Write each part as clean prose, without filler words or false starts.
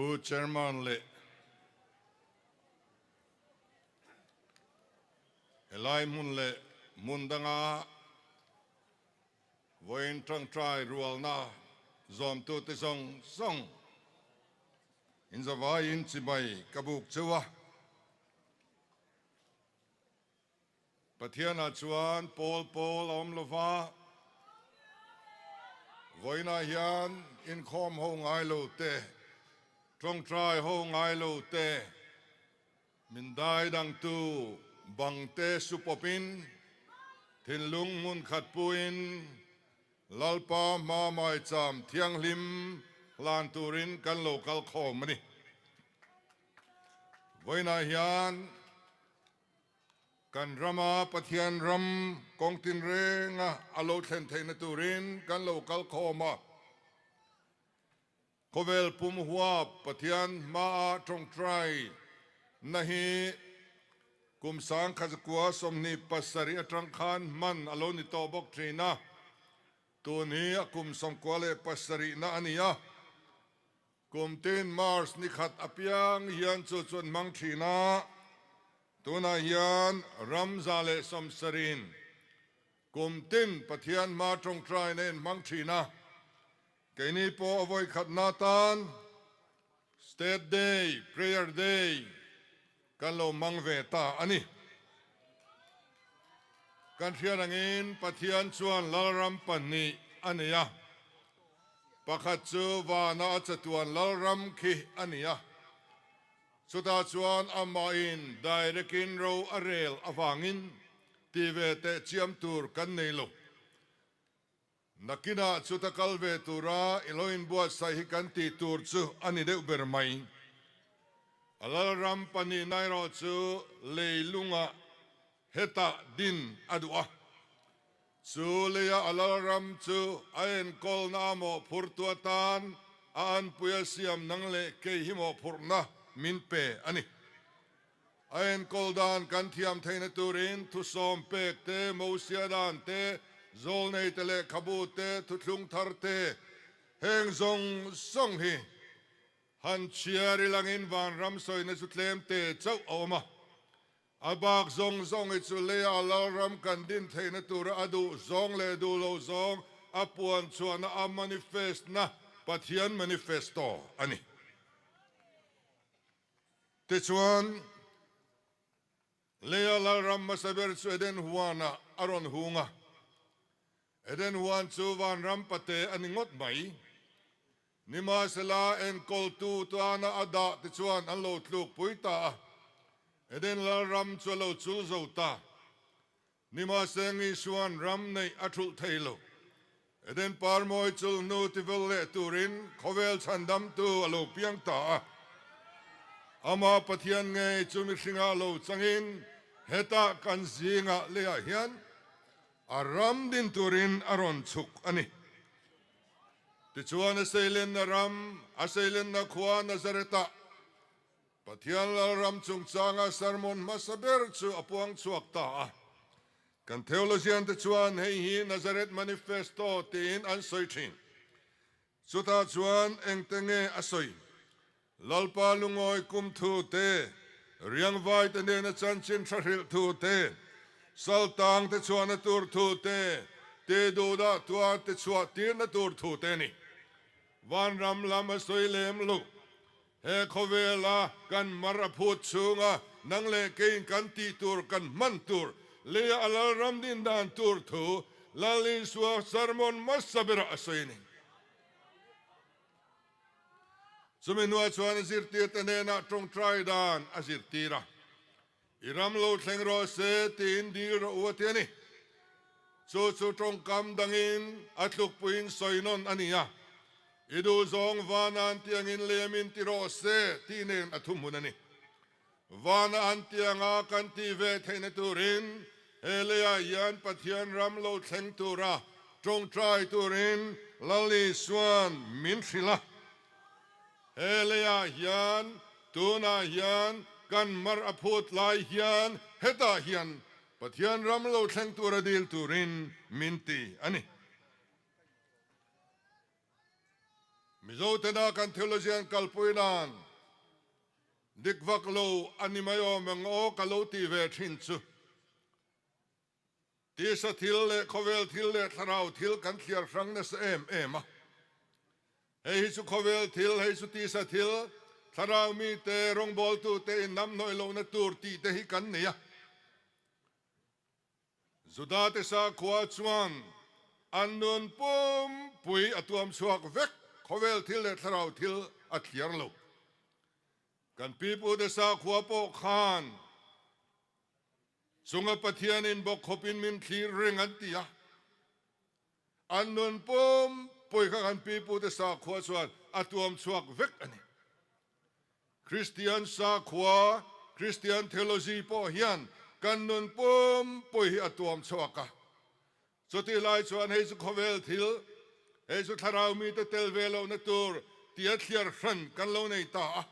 Pu Chairman leh helai hmun leh hmun danga vawiin tangtai rualna zawmtute zawng zawng inzavaiin chibai ka buk cheu a. Pathianah chuan pawl pawl a awm lo va, vawiinah hian inkhawm ho ngai lo te, tawngtai ho ngai lo te, min dai dangtu bang te su pawpin, thinlung hmun khat puin Lalpa hma maicham thianghlim hlan turin kan lo kal khawm a ni. Vawiinah hian Kan rama Pathian ram kawng tinrenga a lo thlen theihna turin kan lo kal khawm a. Khawvel pum huap Pathian hmaah tawngtai na hi kum 1927 atang khan hman a lo ni tawh bawk thin a, tun hi a kum 97 na a ni a. Kum tin March ni khat apiang hian chu chuan hmang thin a, tunah hian ram 170 in kum tin Pathian hma tawngtaina in hmang thin a, keini pawh a vawi khatna tan State Day, Prayer Day kan lo hmang ve ta a ni. Kan hriat angin Pathian chuan Lalram pahnih a nei a, pakhat chu vana a chatuan Lalram khi a ni a, chutah chuan amahin direct-in ro a rel avangin ti ve teh chiam tur kan nei lo. Nakinah chuta kal ve tura i lo inbuatsaih hi kan tih tur chu a ni deuh ber mai. A Lalram pahnihna erawh chu leilungah hetah din a duh a. Chu leia a Lalram chu a enkawlna a mawhphurtu atan a anpui a siam nang leh kei hi mawhphurhna min pe a ni. A enkawl dan kan thiam theihna turin thusawm pek te, Mosia dan te, zawlnei te lehkhabu te, thuthlung thar te, heng zawng zawng hi han chhiar ilangin vanram sawina chu tlem te chauh a awm a. A bak zawng zawng hi chu leia Lalram kan din theihna tura a duh zawng leh duh lo zawng a puan chhuahna a manifest na Pathian manifesto a ni. Tichuan, leia Lalram hmasa ber chu Eden huanah a rawn hung a. Eden huan chu vanram pate a ni ngawt mai. Nimahsela, enkawltu tana a dah te chuan an lo tlukpui ta a. Eden Lalram chu a lo chul zo ta. Nimahse Ngisuan ram neih a thulh thei lo. Eden parmawi chul hnu tivel leh turin khawvel chhandamtu a lo piang ta a. Amah Pathian ngei chu mihringah lo changin hetah kan zingah leiah hian a ram din turin a rawn chhuk a ni. Tichuan a seilenna ram, a seilenna khua Nazareth-ah Pathian Lalram chungchanga sermon hmasa ber chu a puang chhuak ta a. Kan theologian te chuan hei hi Nazareth Manifesto tiin an sawi thin. Chutah chuan engte nge a sawi? Lalpa lungawi kum thu te, riangvai te nena chanchin tha hrilh thu te, saltang te chhuahna tur thu te, ti duhdah tuar te chhuah tirna tur thu te a ni. Vanram lam a sawi lem lo. He khawvela kan mar a phut chhunga nang leh keiin kan tih tur kan hman tur leia a Lalram din dan tur thu Lal Isua sermon hmasa berah a sawi a ni. Chumi hnuah chuan a zirtirte hnenah tawngtai dan a zirtir a, I ram lo thleng rawh se tiin dil rawh u a ti a ni. Chu chu tawngkam dangin a tlukpuiin sawi nawn a ni a, I duh zawng vana an tiangin lemin ti rawh se tih nen a thuhmun a ni. Vana an tianga kan tih ve theihna turin he leiah hian Pathian ram lo thleng tura tawngtai turin Lal Isuan min hrilh a. He leiah hian tunah hian kan mar a phut lai hian hetah hian Pathian ram lo thleng tura dil turin min ti a ni. Mizo tena kan theology an kalpui nan dik vak lo a ni mai awm eng aw ka lo tih ve thin chu. Tisa thil leh khawvel thil leh thlarau thil kan thliar hrang nasa em em a. Hei hi chu khawvel thil, hei chu tisa thil, thlarau mite, rawngbawltute innamhnawih lohna tur tih te hi kan nei a. Judate sakhua chuan an nun pumpui a tuam chhuak vek, khawvel thil leh thlarau thil a thliar lo. Kan pipute sakhua pawh khan chunga Pathianin bawk khawpin min thlir reng an ti a. An nun pumpui kha kan pipute sakhua chuan a tuam chhuak vek a ni. Kristian sakhua, Kristian theology pawh hian kan nun pumpui hi a tuam chhuak a. Chutih lai chuan hei chu khawvel thil, hei chu thlarau mite tel ve lohna tur tia thliar hran kan lo nei ta a.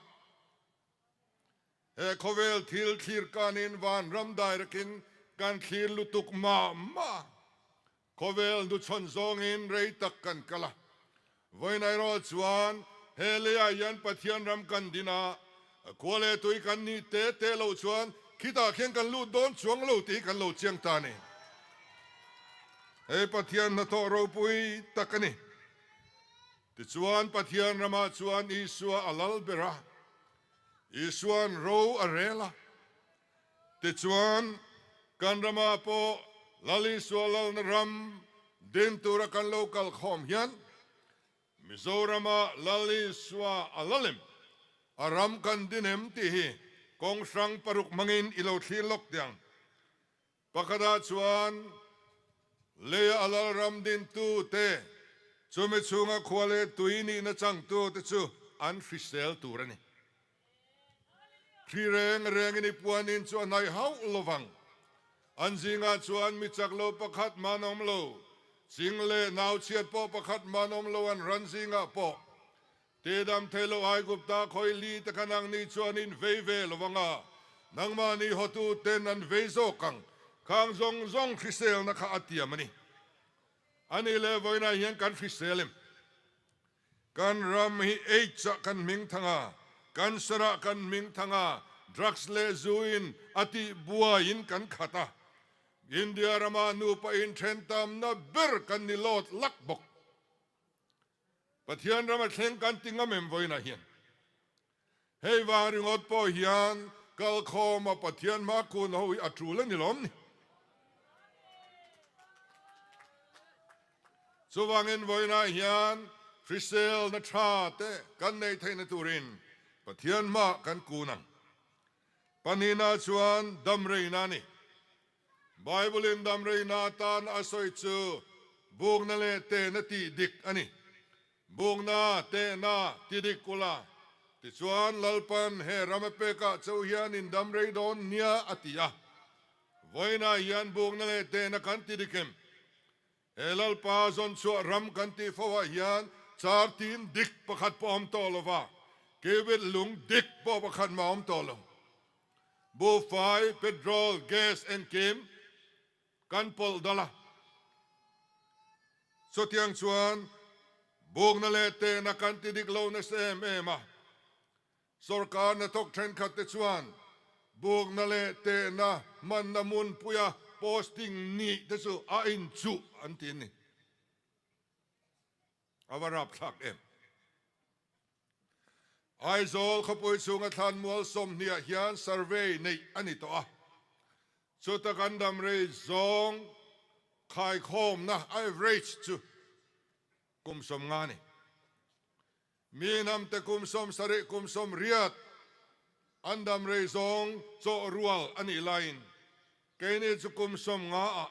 He khawvel thil thlir kanin vanram dairakin kan thlir lutuk mah mah a. Khawvel hnuchhawn zawngin rei tak kan kal a, vawiin erawh chuan he leiah hian Pathian ram kan din a, khua leh tui kan nih te te loh chuan khitah khian kan lut dawn chuang lo tih hi kan lo chiang ta a ni. Hei Pathian hnathawh ropui tak a ni. Tichuan Pathian ramah chuan Isua a lal ber a, Isua'n ro a rel a. Tichuan, kan ramah pawh Lal Isua lalna ram din tura kan lo kal khawm hian Mizorama Lal Isua a la lem, a ram kan din em tih hi kawng hrang paruk hmangin i lo thlir lawk teh ang. Pakhatah chuan leia a lal ram dintute chumi chhunga khua leh tui nihna changtute chu an hrisel tur a ni. Thli reng rengin i puanin chu a hnaih hauh lovang. An zingah chuan mi chak lo pakhat mah an awm lo, ching leh nau chhiat pawh pakhat mah an awm lo an ran zingah pawh. Tidam thei lo Aigupta khawi li te kha nangni chuan in vei ve lovang a, nangmahni hotu ten an vei zawk ang, khang zawng zawng hriselna kha a tiam a ni. A nih leh vawiinah hian kan hrisel em? Kan ram hi AIDS ah kan hming thang a, cancer ah kan hming thang a, drugs leh zu in a tih buai in kan khat a. India rama nupa inthen tamna ber kan ni lawt lak bawk. Pathian rama thleng kan ti ngam em vawiinah hian? Hei vang ringawt pawh hian kalkhawma Pathian hmakhun ho hi a tul a ni lawm ni. Chuvangin vawiinah hian hriselna tha te kan neih theihna turin Pathian hmaah kan kun ang. Pahnihna chuan damreina a ni. Bible-in damreina atan a sawi chu bukna leh tehna tih dik a ni. Bukna, tehna, ti dik ula, tichuan Lalpan he ram a pekah chauh hian in damrei dawn nia a ti a. Vawiinah hian bukna leh tehna kan ti dik em? He Lalpa zawnchhuah ram kan tih fo ah hian char tin dik pakhat pawh a awm tawh lo va, cubit lung dik pawh pakhat mah a awm tawh lo. Buhfai, petrol, gas engkim kan pawlh dal a. Chutiang chuan bukna leh tehna kan ti dik lo nasa em em a. Sorkar hnathawk thenkhat te chuan bukna leh tehna hmanna hmunpuia posting nih te chu a inchuh an ti a ni. A va rapthlak em? Aizawl khawpui chhunga thlanmual sawmhniah hian survey neih a ni tawh a, chuta kan damrei zawng khaikhawmna average chu kum 50 a ni. Mi hnamte kum 70 kum 80 an dam rei zawng chawh rual a nih laiin keini chu kum 50 ah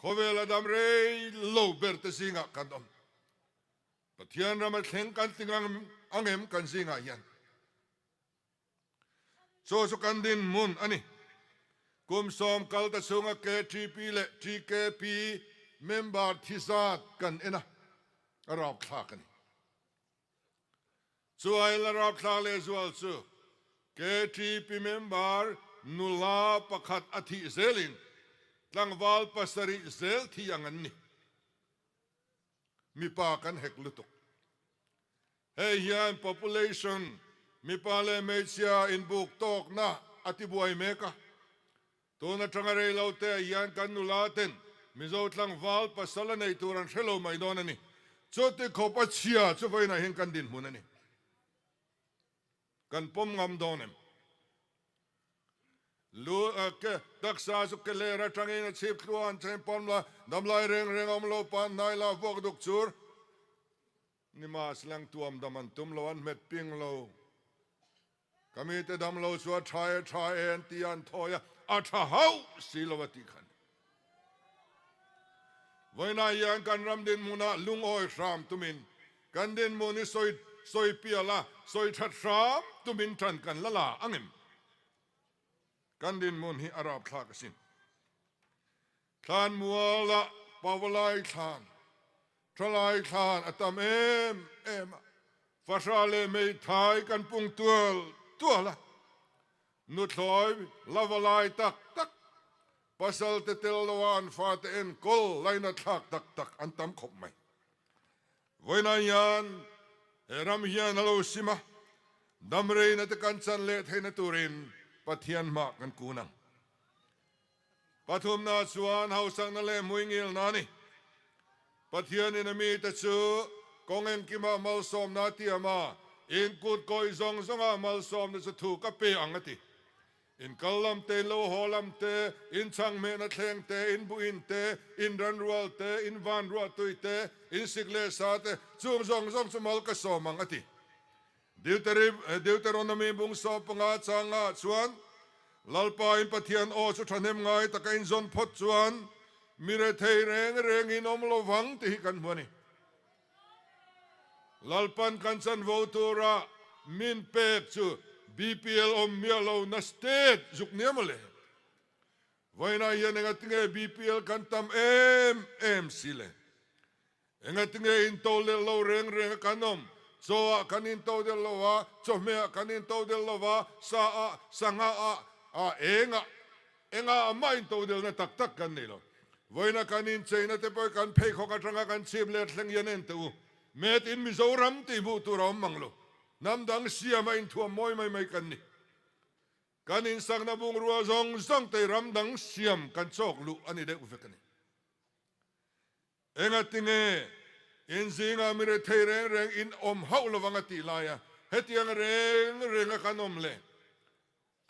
khawvel a dam rei lo ber te zingah kan awm. Pathian rama thleng kan ti ngang ang em kan zingah hian? Chu chu kan dinhmun a ni. Kum 10 kal ta chhunga KTP leh TKP member thi zat kan en a, a rapthlak a ni. Chu ail a rapthlak lehzual chu KTP member nula pakhat a thih zelin tlangval pasarih zel thi ang an ni. Mipa kan hek lutuk. Hei hian population, mipa leh hmeichhia inbuk tawkna a tibuai mek a. Tun atanga rei lo te ah hian kan nula ten Mizo tlangval pasal a nei tur an hre lo mai dawn a ni. Chuti khawp a chhia chu vawiinah hian kan dinhmun a ni. Kan pawm ngam dawn em? Lu ke taksa chu ke ler atangin a chhip thluan chen pawm la, damlai reng reng a awm lo pan hnai la vuak duk chur. Nimahsela tuam dam an tum lo, an hmet ping lo. Ka mite dam lo chu a tha e, tha e an ti a, an thawi a, a tha hauh si lo a tih kha a ni. Vawiinah hian kan ram dinhmunah lungawi hram tumin, kan dinhmun hi sawi sawi pial a, sawi that hram tumin tan kan la la ang em? Kan dinhmun hi a rapthlak asin. Thlanmualah Pavalai thlan, Thalai thlan a tam em em a, fahra leh hmeithai kan pung tual tual a, nuthlawi la va lai tak tak, pasal te tel loa an fate enkawl laina thlak tak tak an tam khawp mai. Vawiinah hian he ram hian a lo sim a, damreina te kan chan leh theihna turin Pathian hmah kan kun ang. Pathumna chuan hausakna leh hmuingilna a ni. Pathianin a mite chu kawng engkimah malsawmna a tiam a, in kut kawih zawng zawngah malsawmna chu thu ka pe ang a ti. In kal lam te, in lo haw lam te, in chhang hmehna thleng te, in buhin te, in ranrual te, in van ruahtui te, in sik leh sa te, chung zawng zawng chu mal ka sawm ang a ti. Deuteronomy bung 15 changah chuan, Lalpa in Pathian aw chu thahnem ngai taka in zawn phawt chuan mi rethei reng reng in awm lo vang tih hi kan hmu a ni. Lalpan kan chanvo tura min pek chu BPL awm miah lo na state zuk nia mawle. Vawiinah hian engatinge BPL kan tam em em si le? Engatinge into del lo reng reng a kan awm? Chaw ah kan into del lo a, chawhmeh ah kan into del lo a, sa ah, sangha ah, ah eng ah, engah ah mah into delna tak tak kan nei lo. Vawiina kan incheina te pawh kan pheikhawk atanga kan chhip let thleng hian en teh u. Made in Mizoram tih hmuh tur a awm mang lo. Hnam dang siam a inthuam mawi mai mai kan ni. Kan insakna bungrua zawng zawng te ram dang siam kan chawk luh a ni deuh vek a ni. Engatinge in zingah mi rethei reng reng in awm hauh lovang a tih laia hetiang reng renga kan awm le?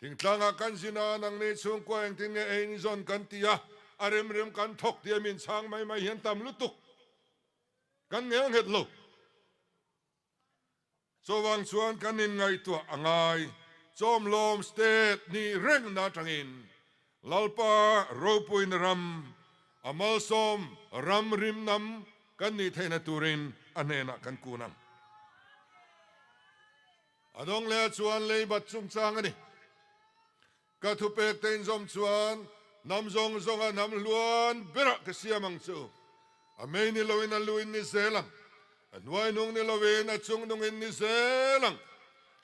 Thingtlangah kan zin a, nangni chhungkua engtin nge ei in zawn kan ti a, a rem rem kan thawk tih a min chhang mai mai hian tam lutuk kan ngel nghet lo. Chuvang chuan kan inngaihtuah a ngai. Chawmlawm state nih rengna atangin Lalpa ropuina ram, a malsawm ram rimnam kan nih theihna turin a hnenah kan kun ang. A dawng leh chuan leibat chungchang a ni. Ka thupek te inzawm chuan hnam zawng zawnga hnam hluan berah ka siam ang chu. A mei ni loin a lu in ni zel ang, a hnuai hnung ni loin a chung nung in ni zel ang.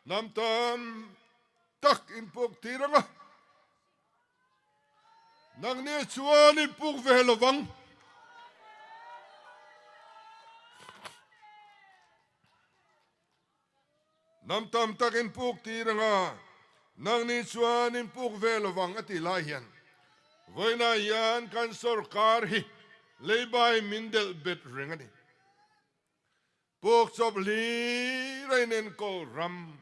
Hnam tam tak in puk tir ang a, nangni chuan in puk ve lovang. Hnam tam tak in puk tir ang a, nangni chuan in puk ve lovang a tih lai hian vawiinah hian kan sorkar hi leibai min delh bet reng a ni. Puk chawp hlir a inenkawl ram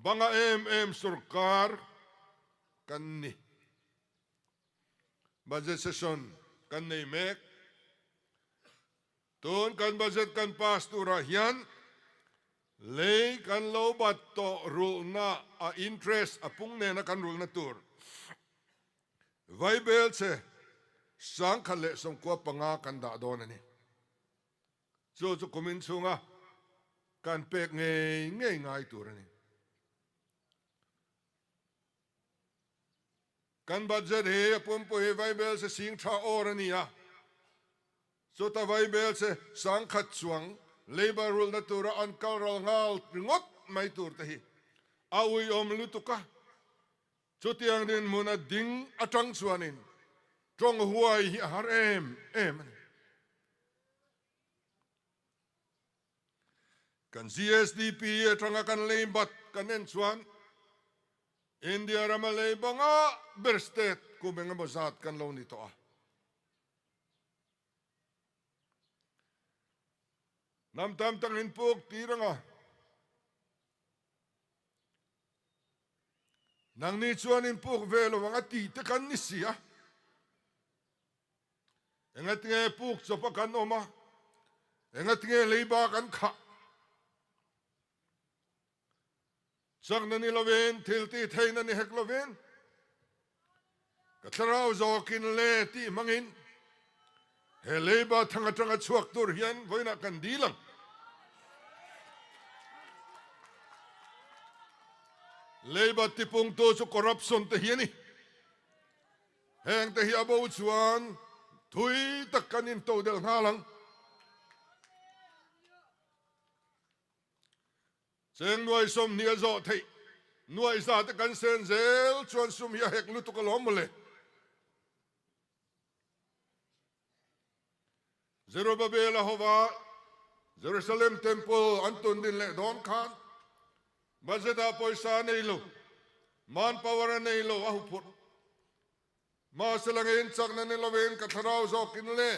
banga em em sorkar kan ni. Budget session kan nei mek. Tun kan budget kan pass turah hian lei kan lo bat tawh rulhna a interest a pung nena kan rulhna tur vaibel che 1095 kan dah dawn a ni. Chu chu kumin chhunga kan pek ngei ngei ngai tur a ni. Kan budget hi a pumpui hi vaibel che sing tha awr a ni a. Chuta vaibel che 10,000 chuang labour rulhna tura an kal ral nghal ringawt mai tur te hi a uiawm lutuk a. Chutiang dinhmuna ding atang chuanin tawng huai hi a har em em a ni. Kan GSDP atanga kan lei bat kan en chuan India rama lei banga ber state kum engemaw zat kan lo ni tawh a. Hnam tam tak in puk tir anga nangni chuan in puk ve lo ang a tih te kan ni si a. Engatinge puk chawp a kan awm a, engatinge leiba kan khah? Chakna ni lovin, thil tih theihna ni hek lovin, ka thlarau zawkin le tih hmangin he leiba thang atanga chhuak tur hian vawiinah kan dil ang. Leiba tipungtu chu corruption te hi a ni. Heng te hi a bo chuan thui tak kan into delh nghal ang. Cheng nuai 20 a zawh theih nuai za te kan sen zel chuan sum hi a hek lutuk alawm mawle. Zerubbabel a hova Jerusalem Temple an tun din leh dawn khan budget ah pawisa a nei lo, manpower a nei lo a huphurh. Mahse langin chakna ni lovin ka thlarau zawkin le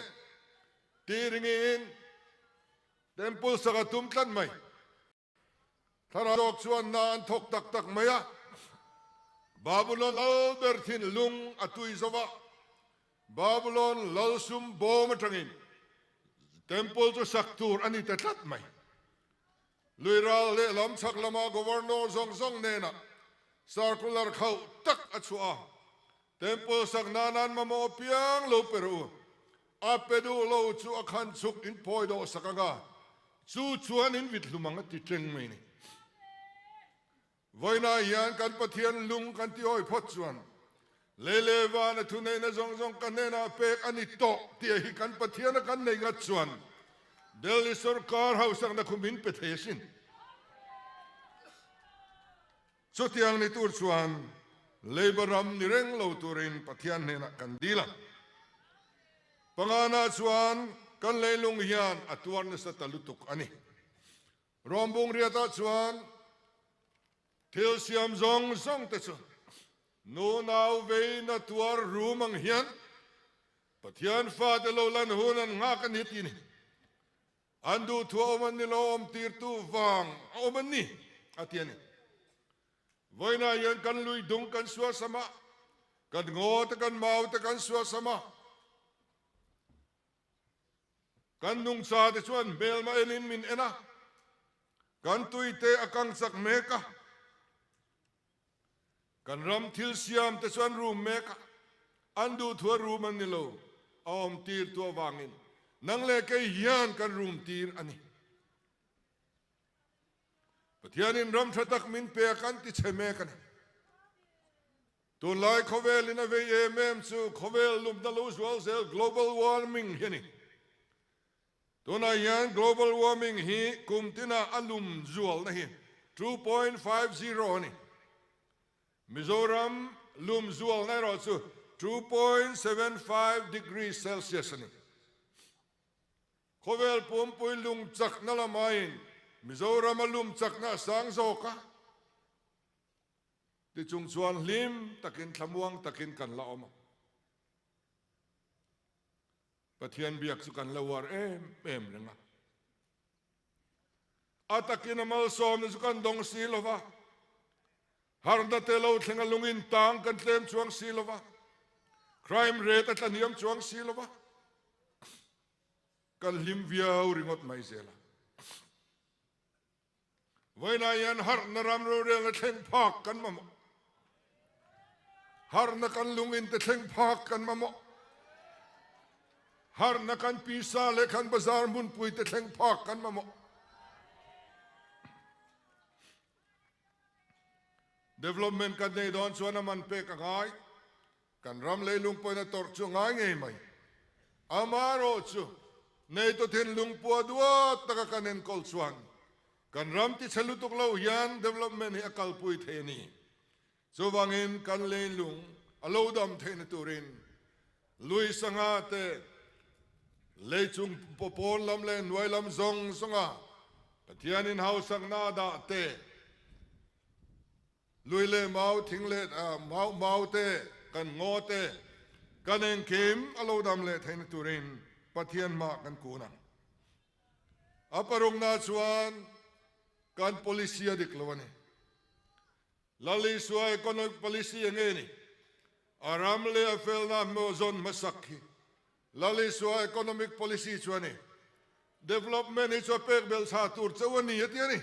ti ringin Temple sak a tum tlat mai. Thlarau zawk chuan hna an thawk tak tak mai a, Babulon lal ber thinlung a tui zo va, Babulon lal sum bawm atangin Temple chu sak tur a ni ta tlat mai. Lui ral lehlam chhak lama Governor zawng zawng hnenah circular khauh tak a chhuah a, Temple sak nan an mamawh apiang lo pe rawh u, A pe duh lo chu a khan chhuk in phawi dawh sak ang a, chu chuan in vit hlum ang a ti teng mai ni. Vawiinah hian kan Pathian lung kan ti awi phawt chuan lei leh van a thuneihna zawng zawng ka hnenah pek a ni tawh tih hi kan Pathian a kan nei ngat chuan Delhi sorkar hausakna khu min pe thei asin. Chutiang ni tur chuan Labour ram ni reng lo turin Pathian hnenah kan dil a. Pangana chuan kan leilung hian a tuar nasa ta lutuk a ni. Rawmbung riatah chuan thil siam zawng zawng te chu nu nau veina tuar rum ang hian Pathian fate lo lan hun an nghak a ni ti ni. An duhthua awm an ni lo, awm tirtu vang a awm an ni, a ti a ni. Vawiinah hian kan lui dung kan suasam a, kan ngaw te kan mau te kan suasam a, kan nungcha te chuan hmelma enin min en a, kan tui te a kang chak mek a, Kan ram thil siam te chu an rum mek a, an duhthua rum an ni lo, a awm tir tu avangin nang leh kei hian kan rum tir a ni. Pathianin ram tha tak min pe a kan ti chhe mek a ni. Tunlai khawvelin a vei em em chu khawvel lumna lo zual zel global warming hi a ni. Tunah hian global warming hi kum tina a lum zualna hi 2.50 a ni. Mizoram lum zualna erawh chu 2.75 degree Celsius a ni. Khawvel pumpui lung chakna lamain Mizoram a lum chakna a sang zawk a, tichung chuan hlim takin thlamuang takin kan la awm a. Pathian biak chu kan la uar em em reng a. A takin a malsawmna chu kan dawng si lo va, harna te lo thleng a lungin tang kan tlem chuang si lo va, crime rate a tlahniam chuang si lo va, kan hlim viau ringawt mai zel a. Vawiinah hian harhna ram rorelna thleng phak kan mamawh. Harhna kan lungin te thleng phak kan mamawh. Harhna kan pisa leh kan bazar hmunpui te thleng phak kan mamawh. Development kan nei dawn chuan a man pek a ngai. Kan ram leilung pawhin a tawrh chu a ngai ngei mai. Amaherawh chu, neitu thinlung pua duat taka kan enkawl chuan kan ram tichhe lutuk lo hian development hi a kalpui thei a ni. Chuvangin kan leilung a lo dam theihna turin lui sangha te, leichung pawn lam leh hnuai lam zawng zawnga. Pathianin hausakna a dah te, lui leh mau, thing leh mau, mau te, kan ngaw te, kan engkim a lo dam leh theihna turin Pathian hmah kan kun ang. A parukna chuan kan policy a dik lo a ni. Lal Isua economic policy enge ni? A ram leh a felna hmuh zawn hmasak hi Lal Isua economic policy chu a ni. Development hi chu a pek belh chha tur chauh a ni a ti a ni.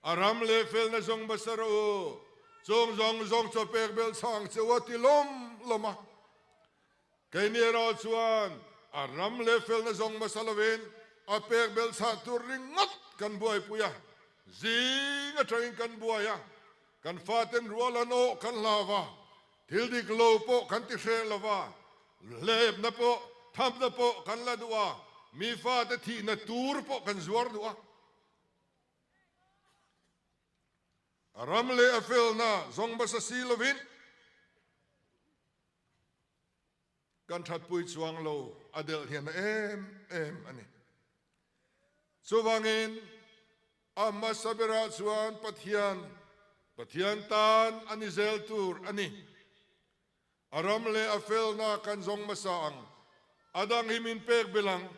A ram leh felna zawng hmasa rawh u, chung zawng zawng chu a pek belh chha ang chauh a ti lawm lawm a. Keini erawh chuan a ram leh felna zawng hmasa lovin a pek belh chhah tur ringawt kan buaipui a, zing atangin kan buai a, kan faten rual an awh kan hlau va, thil dik lo pawh kan ti hreh lo va, hlepna pawh thamna pawh kan la duh a, mi fate thihna tur pawh kan zuar duh a. A ram leh a felna zawng hmasa si lovin, Kan thatpui chuang lo a delh hian a em em a ni. Chuvangin a hmasa berah chuan Pathian, Pathian tan a ni zel tur a ni. A ram leh a felna kan zawng hmasa ang. A dang hi min pek belh ang.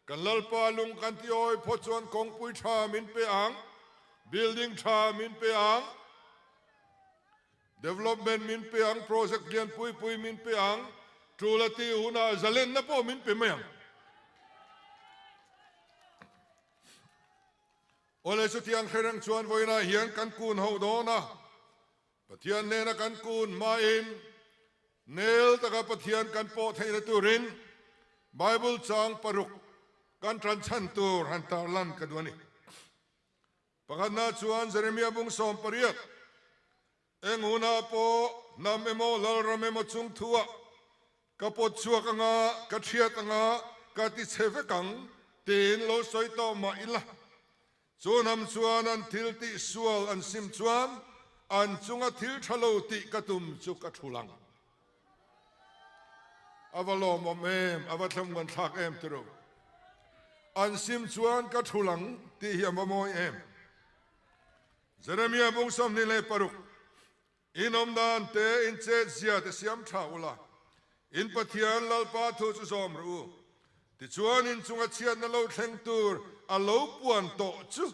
Kan Lalpa lung kan ti awi phawt chuan kawngpui tha min pe ang, building tha min pe ang. Development min pe ang, project lian pui pui min pe ang, tul a tih hunah zalenna pawh min pe mai ang. Awle chutiang hre reng chuan vawiinah hian kan kun ho dawn a, Pathian hnena kan kun hmain nel taka Pathian kan pawh theihna turin Bible chang paruk kan tanchhan tur han tarlan ka duh a ni. Pakhatna chuan Jeremia bung 18, Eng hunah pawh hnam emaw lalram emaw chung thuah ka pawt chhuak anga, ka thiat anga, ka ti chhe vek ang tiin lo sawi tawh mah ila. Chu hnam chuan an thil tih sual an sim chuan an chunga thil tha lo tih ka tum chu ka thul ang. A va lawmawm em, a va thlawmngan thlak em tiro. An sim chuan ka thul ang tih hi a va mawi em. Jeremia bung 26, In awm dan te, in chet zia te siam tha ula, in Pathian Lalpa thu chu zawm rawh u. Tichuan in chunga chhiatna lo thleng tur a lo puan tawh chu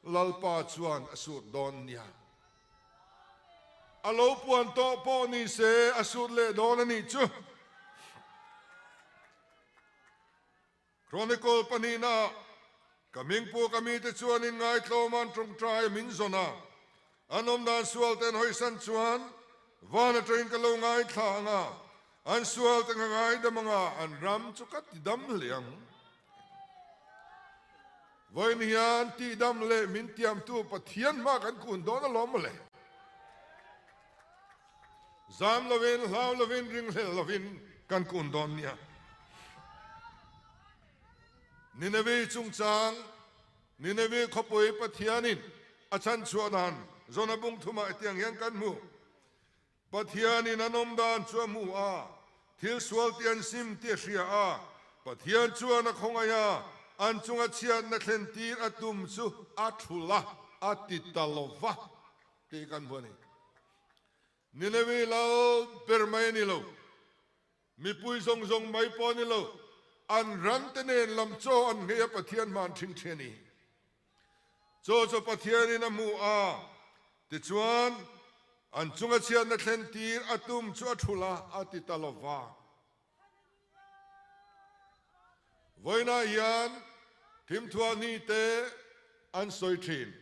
Lalpa chuan a sut dawn nia. A lo puan tawh pawh ni se a sut leh dawn a nih chu. Chronicle pahnihna ah ka hmingpu ka mite chuan in ngaitlawm an tawngtai a min zawn a, an awmdan sual te an hawisan chuan van atangin ka lo ngaithla ang a, an sual te ka ngaidam ang a, an ram chu ka tidam hle ang. Vawiin hian tihdam leh min tiamtu Pathian hma kan kun dawn alawm mawle. Zam lovin, hlau lovin, ringhlel lovin kan kun dawn nia. Nineveh chungchang, Nineveh khawpui Pathianin a chhanchhuah dan Jona bung thumah hetiang hian kan hmu. Pathianin an awm dan chu a hmu a, thil sual tih an sim tih a hria a, Pathian chuan a khawngaih a, an chunga chhiatna thlen tir a tum chu a thul a, a ti ta lo va tih kan hmu a ni. Nineveh lal ber mai a ni lo, mipui zawng zawng mai pawh a ni lo, an rante nen lam chaw an nghei a Pathian hma an ṭhing ṭhi a ni. Chaw chu Pathianin a hmu a, tichuan an chunga chhiatna thlen tir a tum chu a thulh a, a ti ta lo va. Vawiinah hian thimthuahni te an sawi thin.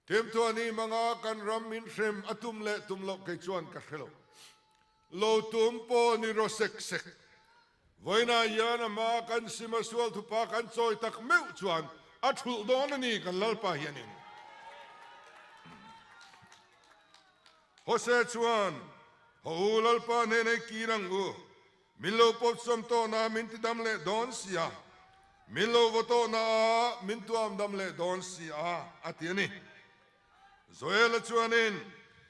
Thimthuahni hmanga kan ram min hrem a tum leh tum loh kei chuan ka hre lo. Lo tum pawh ni rawh sek sek. Vawiinah hian a hmaa kan sim a sual thupa kan chawi tak meuh chuan a thulh dawn a ni kan Lalpa hianin. Hose chuan, Haw u Lalpa hnenah i kir ang u, min lo pawp sawm tawhna min ti dam leh dawn si a, min lo vaw tawhna ah min tuam dam leh dawn si a, a ti a ni. Joela chuanin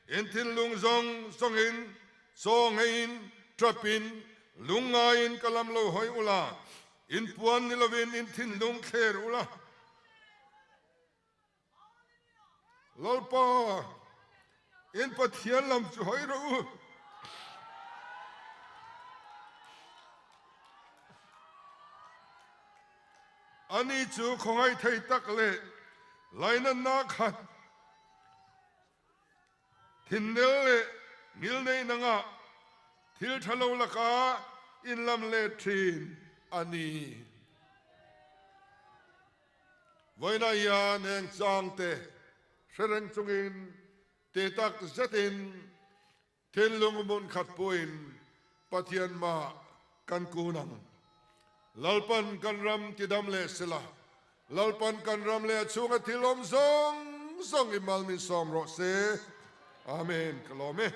in thinlung zawng zawngin, chaw ngeiin, ṭapin, lungngaiin ka lam lo hawi ula, in puan ni lovin in thinlung thler ula. Lalpa, in Pathian lam chu hawi rawh u. Ani chu khawngaih thei tak leh lainatna khat Thinnel leh ngilneih nangah thil tha lo laka inlam let thin a ni. Vawiinah hian heng changte hre reng chungin ti tak zetin Thinlung hmun khat pawhin Pathian mah kan kun ang. Lalpan kan ram tidam leh sela, Lalpan kan ram leh a chhunga thil awm zawng zawng i mal min sawm rawh se. Amen. Ka lawm e.